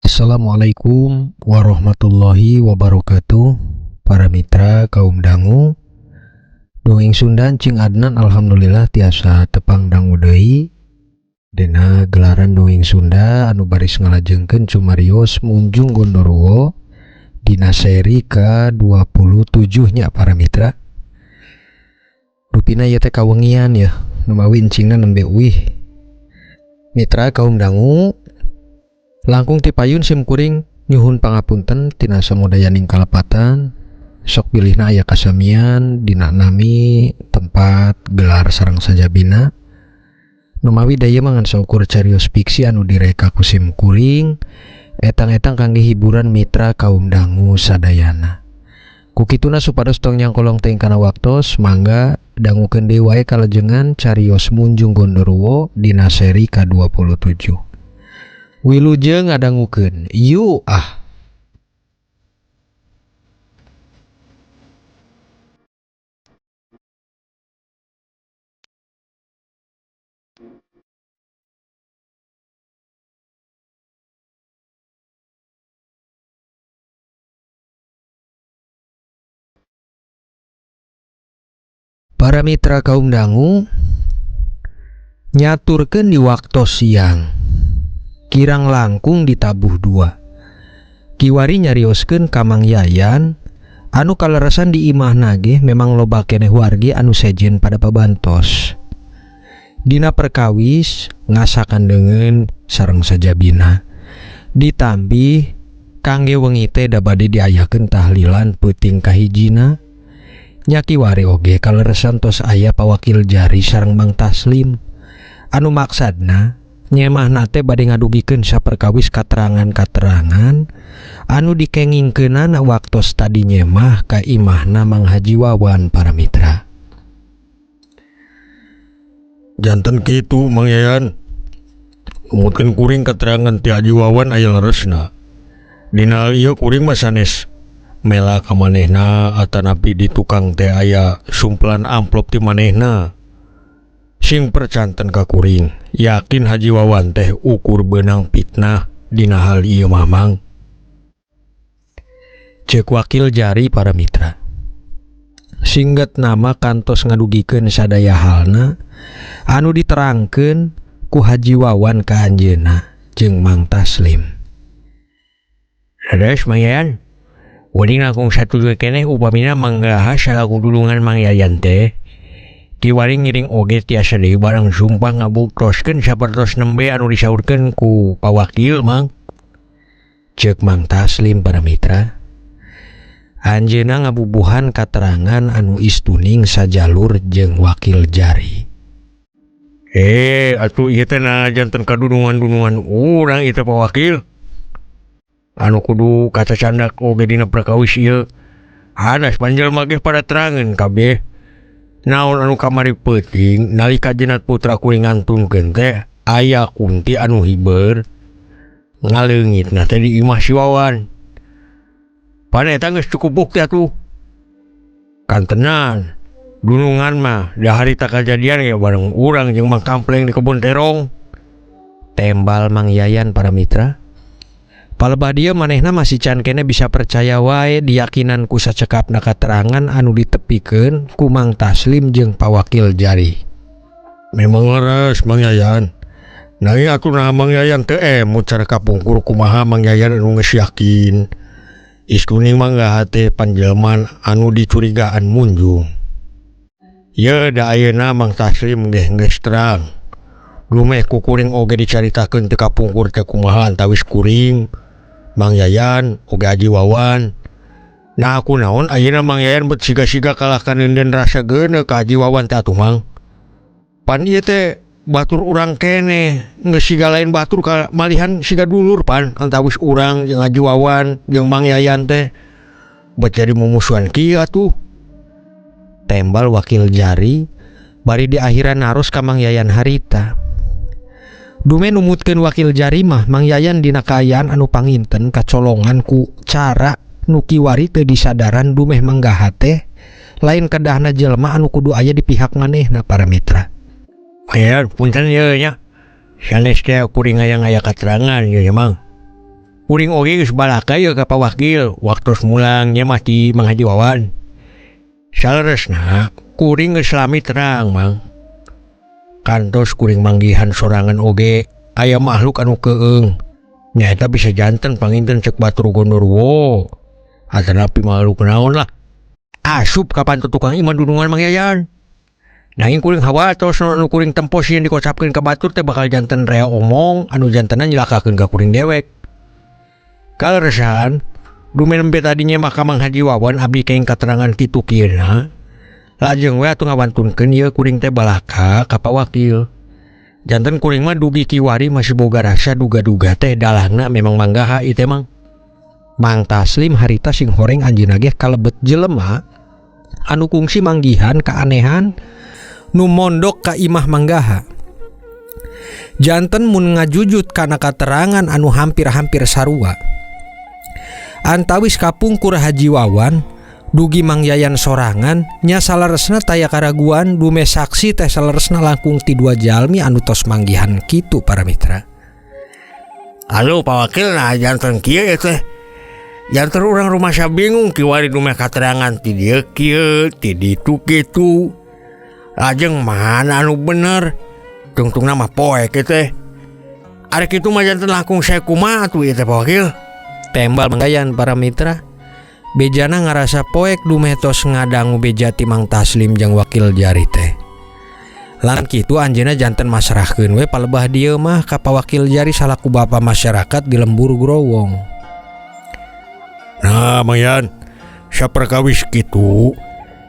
Assalamualaikum warahmatullahi wabarakatuh. Para mitra kaum dangu, dongeng Sunda Cing Adnan alhamdulillah tiasa tepang dangu deui dina gelaran dongeng Sunda anu baris ngalajengkeun cumarios Munjung Gondoruo dina seri ke-27 nya para mitra. Rupina ieu teh kawengian ya, numawi encingna nembe uih. Mitra kaum dangu, langkung ti payun sim kuring nyuhun pangapunten tina samudayaning kalepatan. Sok pilihna aya kasamian dina nami tempat gelar sareng sajabina. Numawi da ieu mah ngan saukur carios fiksi anu direka ku sim kuring, etang-etang kangge hiburan mitra kaum dangu sadayana. Ku kituna supados tong nyangkolong teuing kana waktos, mangga dangukeun deui wae kalajengan carios Munjung Gondoruo dina seri ka-27. Wilujeng ngadangukeun. Yu ah. Para mitra kaum dangu nyaturkeun di waktos siang kirang langkung ditabuh dua. Kiwari nyarioskeun ka Mang Yayan anu kaleresan di imahna ge memang loba keneh wargi anu sejen pada pabantos. Dina perkawis ngasakan deungeun sareng sajabina. Ditambih kangge wengi teh da bade diayakeun tahlilan peuting kahijina. Nya kiwari oge kaleresan tos aya pawakil jari sareng Mang Taslim anu maksadna nyemahna teh bade ngadugikeun saperkawis katerangan-katerangan anu dikengingkeunana waktos tadi nyemah ka imahna Mang Haji Wawan para mitra. Janten kitu Mang Yayan, numutkeun kuring katerangan ti Haji Wawan aya leresna. Dina ieu kuring mah sanes mela ka manehna atanapi di tukang teh aya sumpelan amplop ti manehna. Sing percanten ka kuring, yakin Haji Wawan teh ukur beunang fitnah dina hal ieu mah Mang. Ceuk wakil jari para mitra. Singget nama kantos ngadugikeun sadaya halna anu diterangkeun ku Haji Wawan ka anjeunna jeung Mang Taslim. Leres Mang Yayan, wening langkung satuju keneh upamina manggaha salaku dulungan Mang Yayan teh. Kiwari ngiring oge tiasa deui barang sumpah ngabuktoskeun sapertos nembe anu disaurkeun ku pawakil Mang. Ceuk Mang Taslim para mitra. Anjeunna ngabubuhan katerangan anu istuning sajalur jeung wakil jari. Atuh ieu teh na janten kadunungan-dunungan urang ieu teh pawakil. Anu kudu kacacandak oge dina perkawis ieu. Hanas panjelma ge pada terangeun kabeh. Naon anu kamari peuting nalika jenat putra kuring ngantunkeun teh aya kunti anu hiber ngaleungitna teh di imah si Wawan. Pan eta geus cukup bukti atuh. Kantenan dunungan mah da harita kajadian ge bareng urang jeung Mang Kampleng di kebun terong. Tembal Mang Yayan para mitra. Palebah dieu manehna masih can kene bisa percaya wae diyakinan ku sacekapna katerangan anu ditepikeun ku Mang Taslim jeung pawakil jari. Memang leres Mang Yayan. Nanging atuh naha Mang Yayan teu emut cara kapungkur kumaha Mang Yayan anu geus yakin. Istuning mangga teh panjelman anu dicurigaan munjung. Ye da ayeuna Mang Taslim ge geus terang. Lumeh ku kuring oge dicaritakeun teu kapungkur teh kumaha antawis kuring Mang Yayan oge Haji Wawan. Nah aku naon ayeuna Mang Yayan bet siga-siga kalah kaneunden rasa geuneuh ka Haji Wawan teh atuh Mang. Pan ieu teh batur urang keneh geus siga lain batur ka malihan siga dulur pan antawis urang jeung Haji Wawan jeung Mang Yayan teh bet jadi mumusuhan kieu atuh. Tembal wakil jari bari di akhiran naros ka Mang Yayan harita. Dume numutkeun wakil jari mah Mang Yayan dina kaayaan anu panginten kacolongan ku cara nu kiwari teu disadaran dumeh manggaha teh lain kedahna jelema anu kudu aya di pihak manehna para mitra. Mang Yayan punten ieu nya. Sanes teh kuring hayang aya katerangan ieu nya Mang. Kuring oge geus balaka ieu ka Pak Wakil waktos mulang nya mah ti Mang Haji Wawan. Saleresna kuring geus lami terang Mang. Kantos kuring manggihan sorangan oge aya makhluk anu keung. Nyaeta bisa janten panginten cek batur gondorwo. Atanapi makhluk naon lah. Asup ka panto tukang imah dunungan Mang Yayan. Nanging kuring hawatos nu kuring tempo sieun dikocapkeun ka batur teh bakal janten rea omong anu jantenna nyilakakeun ka kuring dewek. Kaleresan dumeh nembe tadi nyemak ka Mang Haji Wawan abdi kenging katerangan kitu kieuna. Lajeng we atuh ngawantunkeun ieu kuring teh balaka ka Pak Wakil. Janten kuring mah dugi kiwari masih boga rasa duga-duga teh dalangna memang manggaha ieu teh Mang. Mang Taslim harita sing horeng anjeunna ge kalebet jelema anu kungsi manggihan keanehan nu mondok ka imah manggaha. Janten mun ngajujut kana katerangan anu hampir-hampir sarua. Antawis kapungkur Haji Wawan dugi Mang Yayan sorangan nya saleresna taya karaguan dume saksi teh saleresna langkung ti dua jalmi anu tos manggihan kitu para mitra. Halo Pak Wakil, nah janten kieu ya teh. Janten urang rumasa bingung kiwari dume katerangan ti dieu kieu, ti ditu kitu. Lajeng mana anu bener? Tungtungna mah poek ieu teh. Ari kitu mah janten langkung sae kumaha atuh ieu teh Pak Wakil? Tembal Mang Yayan para mitra. Bejana ngarasa poek dumeh tos ngadangu beja ti Mang Taslim jeung wakil jari teh. Lan kitu anjeunna janten masrahkeun we palebah dieu mah ka Pak Wakil jari salaku bapa masyarakat di lembur Growong. Nah Mang Yan, saperkawis kitu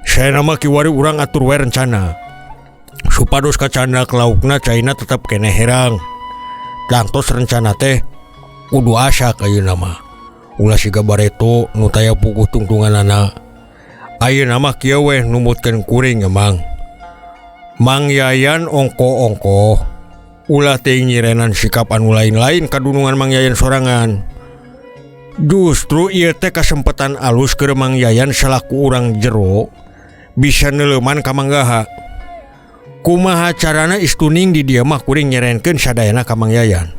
saya nama kiwari urang atur we rencana supados kacandak laukna caina tetep keneh herang. Tangtos rencana teh kudu asak ayeuna mah. Ulah siga bareto nu taya puguh tungtunganana. Ayeuna mah kieu weh numutkeun kuring emang. Mang Yayan ongko-ongko ulah teuing nyirenan sikap anu lain-lain kadunungan Mang Yayan sorangan. Justru ieu teh kasempatan alus keur Mang Yayan salaku urang jero bisa neuleuman ka Manggaha. Kumaha carana istuning di dieu mah kuring nyerenkeun sadayana ka Mang Yayan.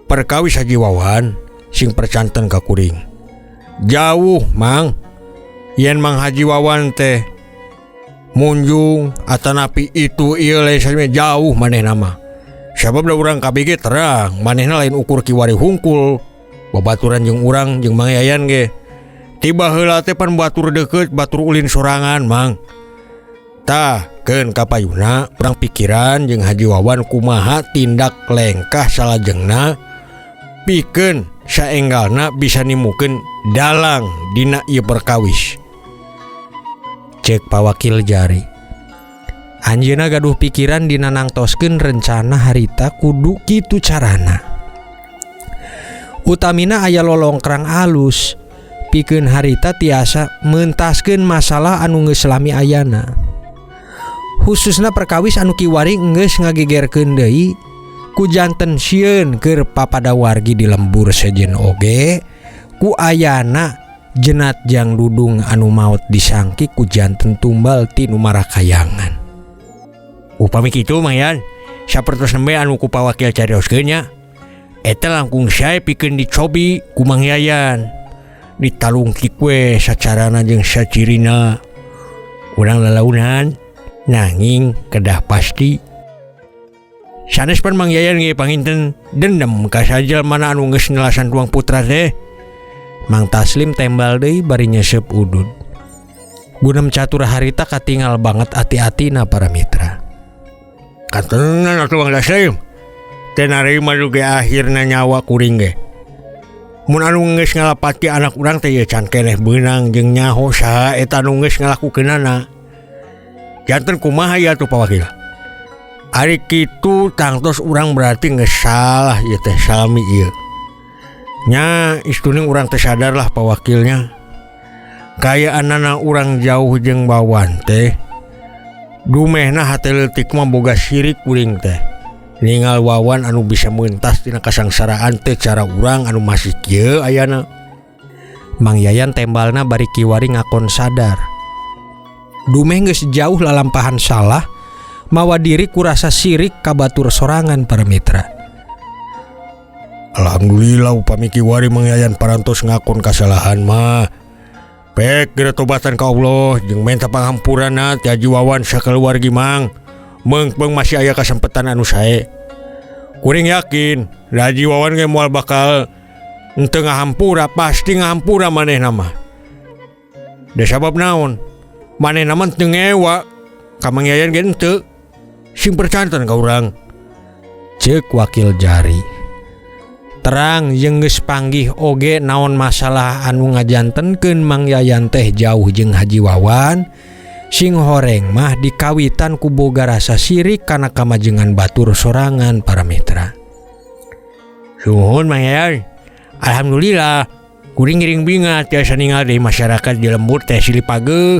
Perkawis Haji Wawan sing percanten ka kuring. Jauh Mang, yen Mang Haji Wawan teh munjung atanapi itu ieu lain saja jauh manehna mah. Sabab da urang kabeh ge terang manehna lain ukur kiwari hungkul. Babaturan jeung urang jeung Mang Yayan ge. Tiba heula teh pan batur deukeut batur ulin sorangan Mang. Tah keun kapayuna urang pikiran jeung Haji Wawan kumaha tindak lengkah salajengna pikeun saenggalna bisa nimukeun dalang dina ieu perkawis. Cek Pak Wakil jari. Anjeunna gaduh pikiran dina nangtoskeun rencana harita kudu kitu carana. Utamina aya lolongkrang alus pikeun harita tiasa mentaskeun masalah anu geus lami ayana. Khususna perkawis anu kiwari geus ngagegerkeun deui ku janten sieun keur papadawargi di lembur sejen oge ku ayana jenat jang dudung anu maot disangki ku janten tumbal ti nu marakayangan. Upami kitu Mang Yan, sapertos nembe anu ku Pak Wakil carioskeun nya. Eta langkung sae pikeun dicobi ku Mang Yayan. Ditalungtik we sacarana jeung sacirina. Urang lalaunan nanging kedah pasti. Sanes pan Mang Yayan ge panginten dendam ka sajel mana anu geus nelasan tuang putra teh. Mang Taslim tembal deui bari nyesep udud. Gunem catur harita katingal banget ati-atina para mitra. Katenan atuh Mang Taslim. Teu narima dugi akhirna nyawa kuring ge. Mun anu geus ngalapati anak urang teh ye can keneh beunang jeung nyaho saha eta anu geus ngalakukeunana. Janten kumaha ieu atuh Pak Wakil? Ari kitu tangtos urang berarti geus salah ieu teh salami ieu. Nya istuning urang teh sadar lah Pak Wakilnya. Kayaanana urang jauh jeung bawan teh. Dumehna hate leutik mah boga sirik kuring teh. Ningal Wawan anu bisa mentas tina kasangsaraan teh cara urang anu masih kieu ayana. Mang Yayan tembalna bari kiwari ngakon sadar. Dumeh geus jauh lalampahan salah, Mawa diri ku rasa sirik ka batur sorangan para mitra. Alhamdulillah upami kiwari Mang Yayan parantos ngakon kasalahan mah. Pek geura tobatan ka Allah jeung menta panghampurana ti Haji Wawan sakaluargi Mang. Meungpeung masih aya kasempetan anu sae. Kuring yakin da Haji Wawan ge moal bakal henteu ngahampura, pasti ngahampura manehna mah. Da sabab naon? Manehna mah teu ngewa ka Mang Yayan ge henteu. Sing percanten ka urang. Ceuk wakil jari. Terang jeung geus panggih oge naon masalah anu ngajantenkeun Mang Yayan teh jauh jeung Haji Wawan. Sing horeng mah dikawitan ku boga rasa sirik kana kamajengan batur sorangan para mitra. Suhun Mang Yayan. Alhamdulillah kuring ngiring bingah tiasa ningal deui masyarakat di lembur teh silih pageuh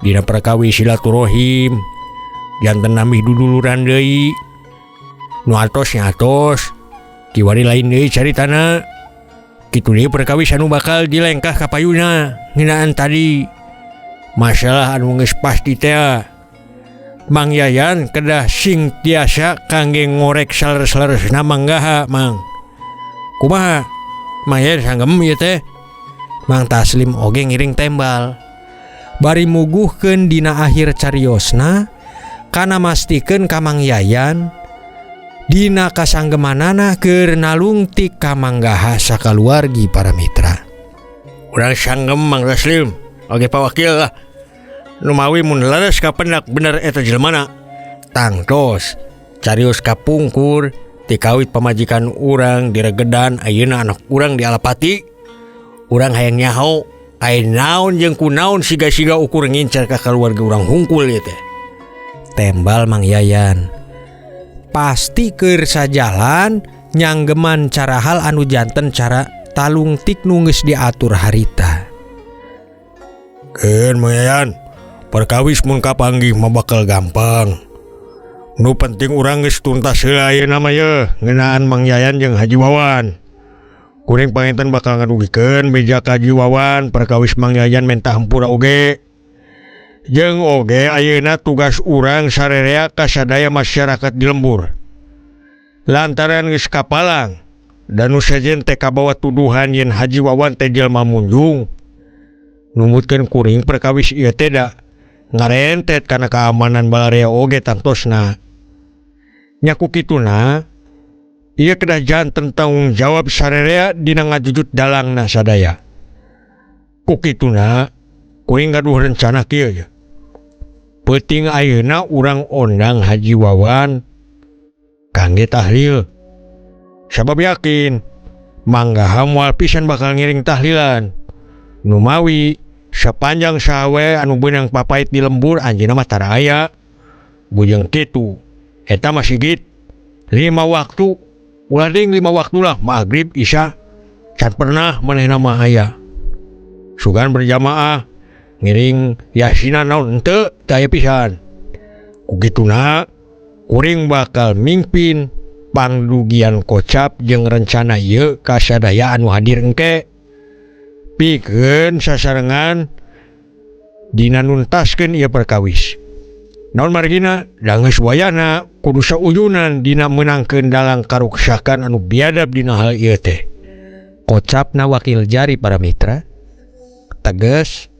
dina perkawis silaturahim janten nambih duduluran deui nu atos nya atos kiwari lain deui caritana kitu deui perkawis anu bakal dilengkah ka payuna ngeunaan tadi masalah anu geus pasti teh Mang Yayan kedah sing tiasa kangge ngorek saleres-leresna manggaha Mang. Kumaha Mang Yayan sanggem ieu teh? Mang Taslim oge ngiring tembal. Bari muguhkeun dina akhir cariosna kana mastikeun ka Mang Yayan dina kasanggemanana keur nalungtik ka manggaha sakaluargi para mitra. Urang sanggem Mang Taslim oge Pak Wakil lah. Numawi mun leres kapendak bener eta jelmana. Tangtos carios kapungkur tikawit pamajikan urang diregedan ayeuna anak urang dialapati. Urang hayang nyaho aya naon jeung kunaon siga-siga ukur ngincar ka kaluarga urang hungkul ieu teh. Tembal Mang Yayan. Pasti keur sajalan nyanggeman cara hal anu janten cara talungtik nu geus diatur harita. Keun Mang Yayan, perkawis mun kapanggih mah bakal gampang. Nu penting urang geus tuntas heula ayeuna mah yeuh ngeunaan Mang Yayan jeung Haji Wawan. Kuring panginten bakal ngadugikeun beja ka Haji Wawan perkawis Mang Yayan menta hampura oge. Jeung oge ayeuna tugas urang sarerea ka sadaya masyarakat di lembur. Lantaran geus kapalang dan nu sejen teh kabawa tuduhan yen Haji Wawan teh jelema munjung. Numutkeun kuring perkawis ieu teh da ngarentet kana keamanan balarea oge tangtosna. Nya ku kituna ieu kedah janten tanggung jawab sarerea dina ngajujut dalangna sadaya. Ku kituna kuring gaduh rencana kieu ye. Peuting ayeuna urang ondang Haji Wawan kangge tahlil. Sabab yakin manggaha moal pisan bakal ngiring tahlilan. Numawi sepanjang sawe anu beunang papait di lembur anjeunna mah tara aya. Bujeng kitu eta mah sigit 5 waktu ulah deing 5 waktu lah maghrib isya can pernah manehna mah aya. Sugan berjamaah ngiring yasinan naon henteu teu aya pisan. Ku kituna kuring bakal mingpin pangdugian kocap jeung rencana ieu ka sadaya anu hadir engke. Pikeun sasarengan dina nuntaskeun ieu perkawis. Naon margina da geus wayana kudu sauyunan dina meunangkeun dalang karuksakan anu biadab dina hal ieu teh. Kocapna wakil jari para mitra. Teges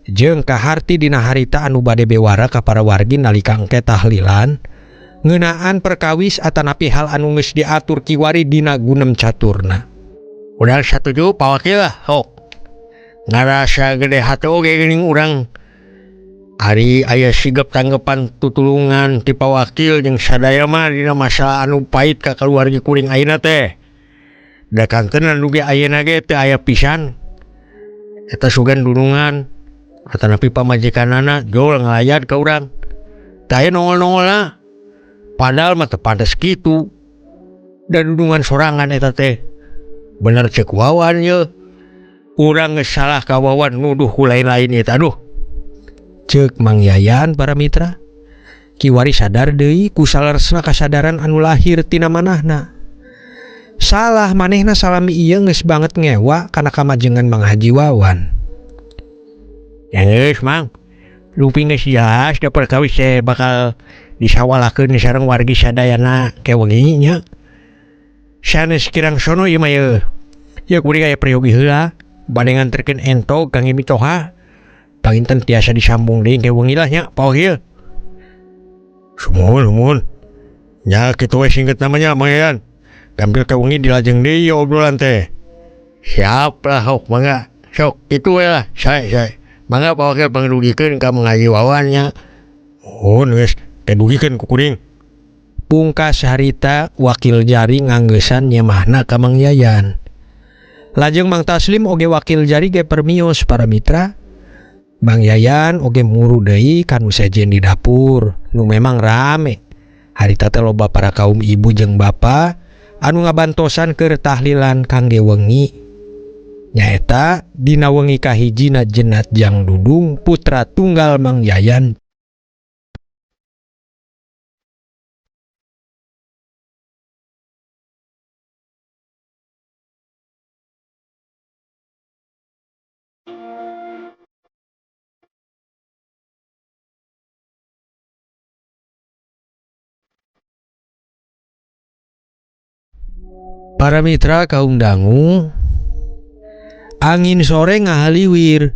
jeung kaharti dina harita anu bade bewara ka para wargi nalika engke tahlilan ngeunaan perkawis atanapi hal anu geus diatur kiwari dina gunem caturna. Urang satuju Pak Wakil lah, sok. Ngarasa gede hate oge geuning urang. Ari aya sigap tanggapan tutulungan ti Pak Wakil jeung sadaya mah dina masalah anu pahit ka kaluarga kuring ayeuna teh. Da kantenan dugi ayeuna ge teu aya pisan. Eta sugan dunungan atanapi pamajikanana jol ngalayat ka urang. Teu aya nongol-nongolna. Padahal mah teu pantes kitu. Da dunungan sorangan eta teh. Bener ceuk Wawan ye. Urang geus salah ka Wawan nuduh ku lain-lain ieu teh. Aduh. Ceuk Mang Yayan para mitra. Kiwari sadar deui ku saleresna kasadaran anu lahir tina manahna. Salah manehna salami ieu geus banget ngewa kana kamajengan Mang Haji Wawan. Ya geus Mang. Lupi geus jelas da perkawis teh bakal Disawalakeun sareng wargi sadayana ke wengi nya. Sanes kirang sono ieu mah yeuh. Ieu kuring aya peryogi heula bade nganterkeun entog kangge mitoha. Panginten tiasa disambung deui ke wengi lah nya Pak Wakil. Sumuhun sumuhun. Nya kitu we singkat namanya Mang Yayan. Gampil ke wengi dilajeng deui obrolan teh. Siap lah sok mangga. Sok kitu we lah sae sae. Mangga Pak Wakil pangdugikeun ka Mang Haji Wawan nya. Muhun geus teh dugikeun ku kuring. Pungkas harita wakil jari nganggeusan nyemahna ka Mang Yayan. Lajeng Mang Taslim oge wakil jari ge permios para mitra. Mang Yayan oge muru deui ka nu sejen di dapur nu memang rame. Harita teh loba para kaum ibu jeung bapa anu ngabantosan keur tahlilan kangge wengi. Nyaeta dina wengi kahijina Jenat Jang Dudung putra tunggal Mang Yayan. Para mitra kaum dangu, angin sore ngahaliwir,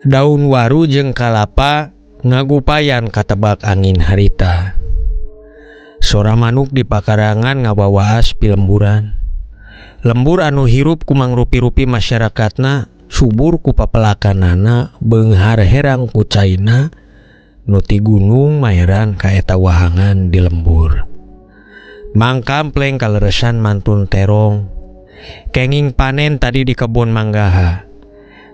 daun waru jeung kalapa ngagupayan katebak angin harita. Sora manuk di pakarangan ngawawaas pilemburan. Lembur anu hirup ku mangrupi-rupi masyarakatna, subur ku papelakanana, beunghar herang ku caina, nu ti gunung maeran ka eta wahangan di lembur. Mang Kampleng kaleresan mantun terong. Kenging panen tadi di kebun manggaha.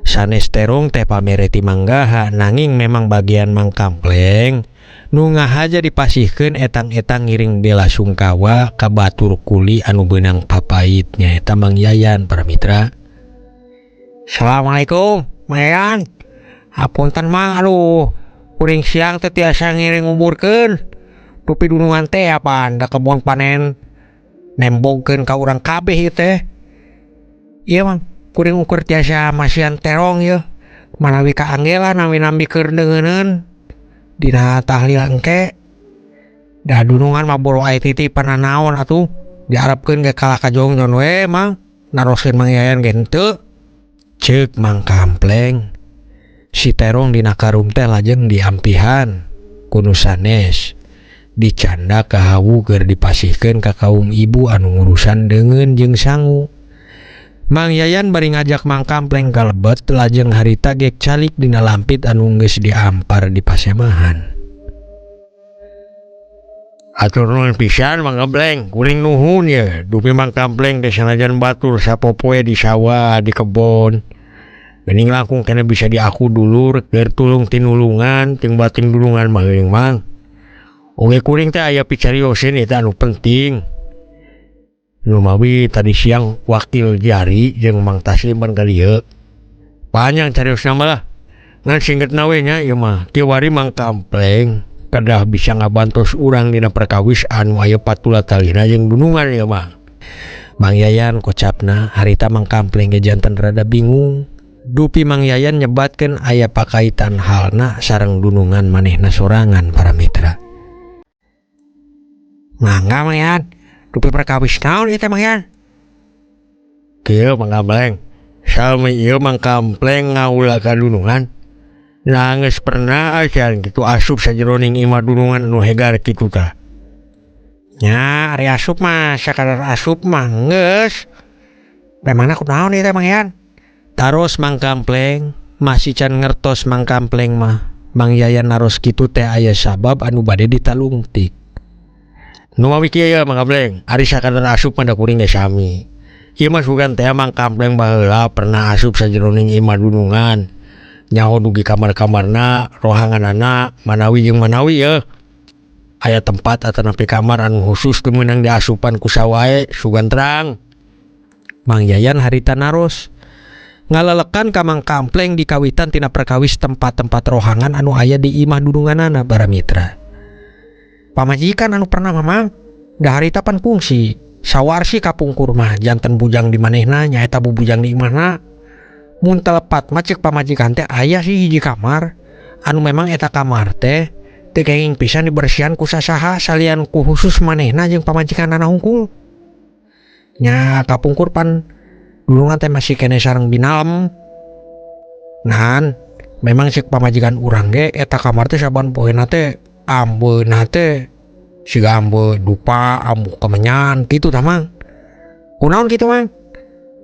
Sanes terong teh pamereti manggaha, nanging memang bagian Mang Kampleng nu ngahaja dipasihkeun etang-etang ngiring bela sungkawa ka batur kuli anu beunang papait nyaeta Mang Yayan para mitra. Assalamualaikum Mang Yayan. Hapunten Mang, aduh kuring siang teh tiasa ngiring nguburkeun. Rupi dunungan teh apaan da kebon panen nembongkeun ka urang kabeh ieu teh. Ieu Mang, kuring ukur tiasa masihan terong ieu. Manawi kaangge lah nami-nami keur deungeun dina tahlil engke. Da dunungan mah boro aya titipan nanaon atuh. Diharapkeun ge kalah ka jongjon we Mang. Naroskeun Mang Yayan ge henteu. Ceuk Mang Kampleng. Si terong dina karum teh lajeng diampihan ku nu sanes. Dicanda ka hawu keur dipasihkeun ka kaum ibu anu ngurusan deungeun jeung sangu. Mang Yayan bari ngajak Mang Kampleng ka lebet lajeng harita gek calik dina lampit anu geus diampar di pasemahan. Atur nuhun pisan Mang Kampleng, kuring nuhun ye. Dupi Mang Kampleng teh sanajan batur sapopoe di sawah, di kebon. Geuning langkung keneh bisa diaku dulur keur tulung tinulungan, ting bating dulungan mah geuning Mang. Oge kuring teh aya picarioseun eta anu penting. Lumawi tadi siang wakil jari jeung Mang Taslim ban ka dieu. Panjang cariosna mah lah. Ngan singketna we nya ieu mah. Kiwari Mang Kampleng kedah bisa ngabantos urang dina perkawis anu aya patula talina jeung dunungan ieu mah. Mang Yayan kocapna harita Mang Kampleng ge janten rada bingung. Dupi Mang Yayan nyebatkeun aya pakaitan halna sareng dunungan manehna sorangan para mitra. Mangga Mang Yan, dupi perkawis naon ieu teh Mang Yan? Kieu Mang Kampleng, salmi ieu Mang Kampleng ngaula ka dunungan. Nah geus pernah acan kitu asup sajeroning imah dunungan anu hegar kitu tah. Nya ari asup mah sakadar asup mah geus. Memangna kunaon ieu teh Mang Yan? Taros Mang Kampleng, masih can ngertos Mang Kampleng mah. Mang Yayan naros kitu teh aya sabab anu bade ditalungtik. Nu mawi kieu ya Mang Kampleng, ari sakadar asup mah da kuring ge sami. Ieu mah sugan teh Mang Kampleng baheula pernah asup sajeroning imah dunungan. Nyaho dugi kamar-kamarna, rohanganana, manawi jeung manawi yeuh. Aya tempat atanapi kamar anu khusus teu meunang diasupan ku sawae sugan terang. Mang Yayan harita naros ngalelekan ka Mang Kampleng di kawitan tina perkawis tempat-tempat rohangan anu aya di imah dununganana para mitra. Pamajikan anu pernah mamang da harita pan kungsi sawarsi kapungkur mah janten bujang di manehna nyaeta bubujang di imahna. Mun telepat mah ceuk pamajikan teh aya sih hiji kamar anu memang eta kamar teh Teu kenging pisan dibersihan ku sasaha salian ku khusus manehna jeung pamajikanana hungkul. Nya kapungkur pan dulungan teh masih keneh sareng binalem. Nahan memang cek pamajikan urang ge eta kamar teh saban poena teh ambeuna teh siga ambe dupa, ambu kemenyan kitu tah Mang. Kunaon kitu Mang?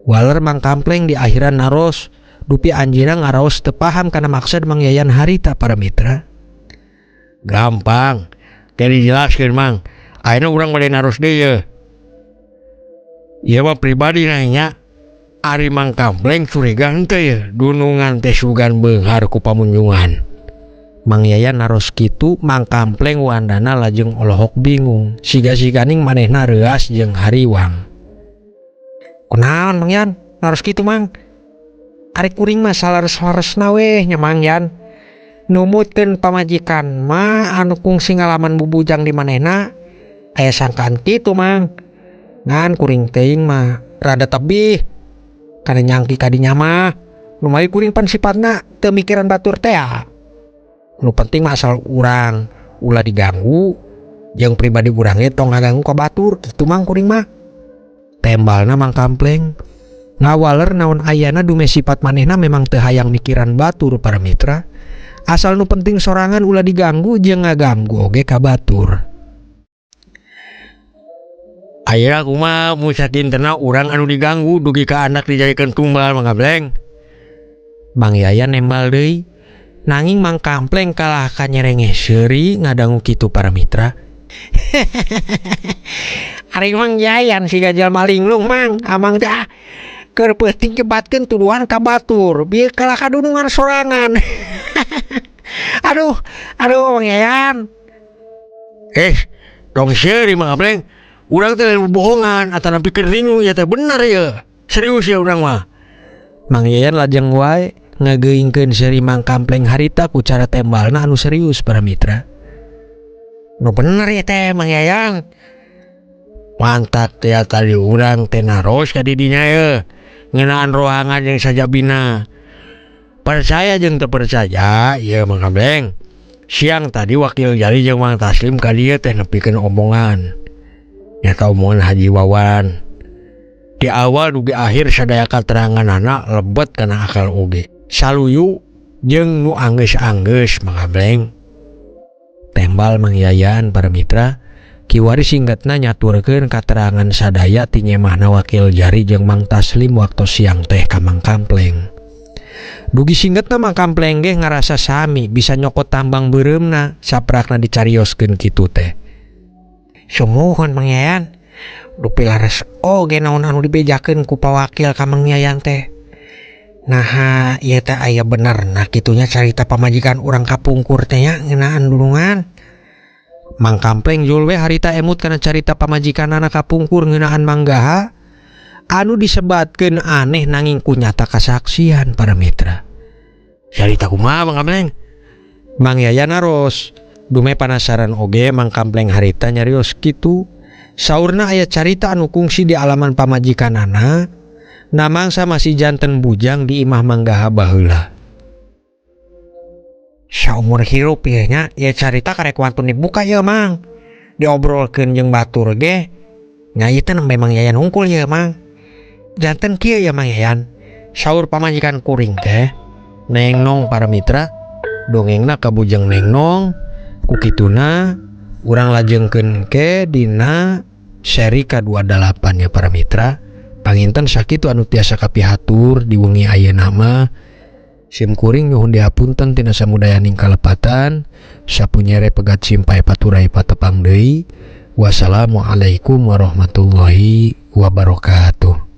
Waler Mang Kampleng di akhiran naros dupi anjeunna ngaraos teu paham kana maksud Mang Yayan harita para mitra. Gampang, teh dijelaskeun Mang. Ayeuna urang bade naros deui ye. Ieu mah pribadi nanya. Ari Mang Kampleng curiga henteu ye dunungan teh sugan beunghar ku pamunjungan. Mang Yayan naros kitu, Mang Kampleng wandana lajeng olohok bingung. Siga-siganing manehna reuas jeung hariwang. Kunaon Mang Yan naros kitu Mang? Ari kuring mah salares-laresna weh nya Mang Yan. Numutkeun pamajikan mah anu kungsi ngalaman bubujang di manehna aya sangkaan kitu Mang. Ngan kuring teuing mah rada tebih kana nyangki kadinya mah. Lumayan kuring pan sifatna teu mikiran batur teh. Nu penting mah asal urang ulah diganggu jeung pribadi urang ge tong ngaganggu ka batur kitu Mang kuring mah. Tembalna Mang Kampleng ngawaler naon ayana dume sifat manehna memang teu hayang mikiran batur para mitra. Asal nu penting sorangan ulah diganggu jeung ngaganggu oge ka batur. Ayeuna kumaha mun sadintena urang anu diganggu dugi ka anak dijadikeun tumbal Mang Kampleng. Mang Yayan nembal deui. Nanging Mang Kampleng kalah ka nyerenge seuri ngadangu kitu para mitra. Ari Mang Yayan siga jalma linglung Mang, amang teh keur peuting nyebatkeun tuduhan ka batur, bieu kalah kadunungan sorangan. Aduh, aduh Mang Yayan. Tong seuri Mang Kampleng. Urang teh lain bohongan atanapi keur linglung ieu teh bener ieu. Serius ya urang mah. Mang Yayan lajeng wae ngageuingkeun seuri Mang Kampleng harita ku cara tembalna anu serius para mitra. Nu bener ieu teh Mang Yayan. Mantap teh tadi urang teh naros ka didinya ye. Ngeunaan rohangan jeung sajabina. Percaya jeung teu percaya ieu Mang Kampleng. Siang tadi wakil jari jeung Mang Taslim ka dieu teh nepikeun omongan. Nyata omongan Haji Wawan. Di awal dugi akhir sadaya kateranganana lebet kana akal oge. Saluyu jeung nu anggeus-anggeus Mang Kampleng. Tembal Mang Yayan para mitra kiwari singkatna nyaturkeun katerangan sadaya ti nyemahna wakil jari jeung Mang Taslim waktu siang teh ka Mang Kampleng. Dugi singkatna Mang Kampleng ge ngarasa sami bisa nyokot tambang beureumna saprakna dicarioskeun kitu teh. Sumuhun Mang Yayan, dupi lares oge naon anu dibejakeun ku pawakil ka Mang Yayan teh. Naha ieu teh aya benerna kitunya carita pamajikan urang kapungkur teh nya ngeunaan dulungan. Mang Kampleng jul we harita emut kana carita pamajikanana kapungkur ngeunaan Manggaha anu disebatkeun aneh nanging ku nyata kasaksian para mitra. Carita kumaha Mang Kampleng? Mang Yayan naros dume panasaran oge Mang Kampleng harita nyarios kitu. Saurna aya carita anu kungsi di alaman pamajikanana namangsa masih janten bujang di imah Manggaha baheula. Saumur hirup ieu nya, ieu carita karek wantun dibuka ieu Mang. Diobrolkeun jeung batur ge. Nya ieu teh nembe Mang Yayan hungkul ieu Mang. Janten kieu ya Mang Yayan. Saur pamajikan kuring teh Neng Nong para mitra dongengna ka bujang Neng Nong ku kituna urang lajengkeun ke dina seri ka-28 ya para mitra. Panginten sakitu anu tiasa kapihatur di wengi ayeuna mah. Sim kuring nyuhun dihapunten tina samudayaning kalepatan. Sapunyere pegat simpai paturai patepang deui. Wassalamualaikum warahmatullahi wabarakatuh.